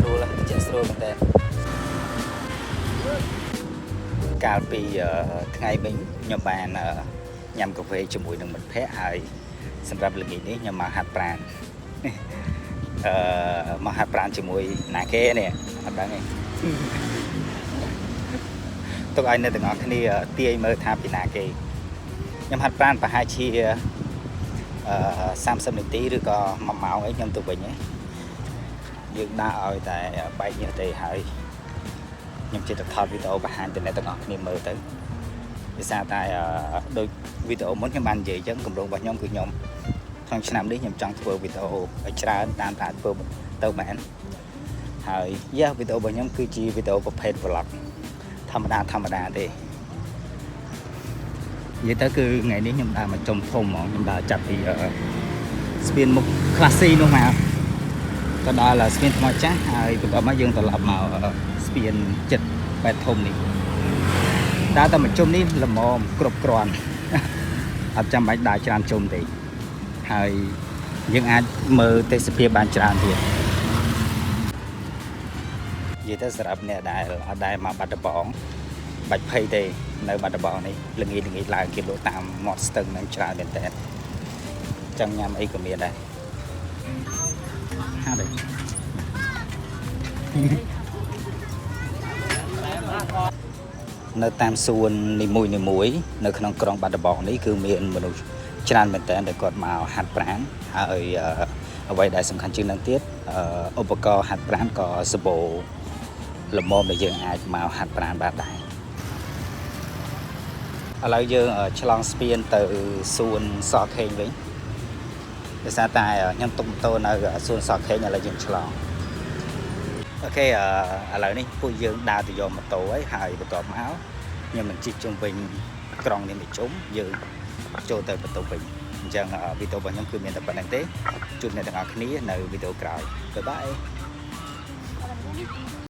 ស្រួលត្រជាក់ស្រួលមែនតើកាលពីអឺថ្ងៃមិញខ្ញុំបានអឺញ៉ាំកាហ្វេជាមួយនឹងមិត្តភ័ក្តិហើយសម្រាប់ល្ងាចនេះខ្ញុំមកហាត់ប្រាណ អឺមកហាត់ប្រាណជាមួយណាគេនេះអត់ដឹងទេ ទុកឲ្យអ្នកទាំងអស់គ្នាទាយមើលថាពីណាគេខ្ញុំហាត់ប្រាណប្រហែលជាអឺ30នាទីឬក៏1ម៉ោងអីខ្ញុំទៅវិញឯងយើងដាក់ឲ្យតែបែកញើសទេហើយខ្ញុំជិះទៅថតវីដេអូបង្ហាញទៅអ្នកទាំងអស់គ្នាមើលទៅដោយសារតែអឺដូចវីដេអូមុនខ្ញុំបាននិយាយអញ្ចឹងគម្រោងរបស់ខ្ញុំគឺខ្ញុំក្នុងឆ្នាំនេះខ្ញុំចង់ធ្វើវីដេអូឲ្យច្រើនតាមតែធ្វើទៅបានហើយយ៉ាវីដេអូរបស់ខ្ញុំគឺជាវីដេអូប្រភេទ vlog ធម្មតាធម្មតាទេនិយាយទៅគឺថ្ងៃនេះខ្ញុំដើរមកចុំធំហ្មងខ្ញុំដើរចាប់ពីអឺស្ពានមុខ Classy នោះមកក៏ដល់ស្ពានថ្មចាស់ហើយបន្ទាប់មកយើងត្រឡប់មកស្ពានចិត្តបែបធំនេះដើរតែមួយជុំនេះល្មមគ្រប់គ្រាន់ អត់ចាំបាច់ដើរច្រើនជុំទេហើយយើងអាចមើលទេសភាពបានច្រើនទៀតនិយាយទៅសម្រាប់អ្នកដែលអត់ដែលមកបាត់ដំបង បាច់ភ័យទេនៅបាត់ដំបងនេះល្ងាចល្ងាចឡើងគេលក់តាមមាត់ស្ទឹងហ្នឹងច្រើនមែនតើចង់ញ៉ាំអីក៏មានដែរហាត់ទេ នៅតាមសួននីមួយនីមួយនៅក្នុងក្រុងបាត់ដំបងនេះគឺមានមនុស្សច្រើនមែនតើដែលគាត់មកហាត់ប្រាណហើយអឺអ្វីដែលសំខាន់ជាងនឹងទៀតអឺឧបករណ៍ហាត់ប្រាណក៏សម្បូរល្មមដែលយើងអាចមកហាត់ប្រាណបានដែរ ឥឡូវយើងឆ្លងស្ពានទៅសួនសខេងវិញដោយសារតែខ្ញុំទុកម៉ូតូនៅសួនសខេងឥឡូវយើងឆ្លង OK ឥឡូវនេះពួកយើងដើរទៅយកម៉ូតូហើយហើយបន្ទាប់មកខ្ញុំនឹងជិះជុំវិញក្រុងនេះមួយជុំយើងចូលទៅបន្ទប់វិញអញ្ចឹងវីដេអូរបស់ខ្ញុំគឺមានតែប៉ុណ្ណឹងទេជួបអ្នកទាំងអស់គ្នានៅវីដេអូក្រោយ bye bye.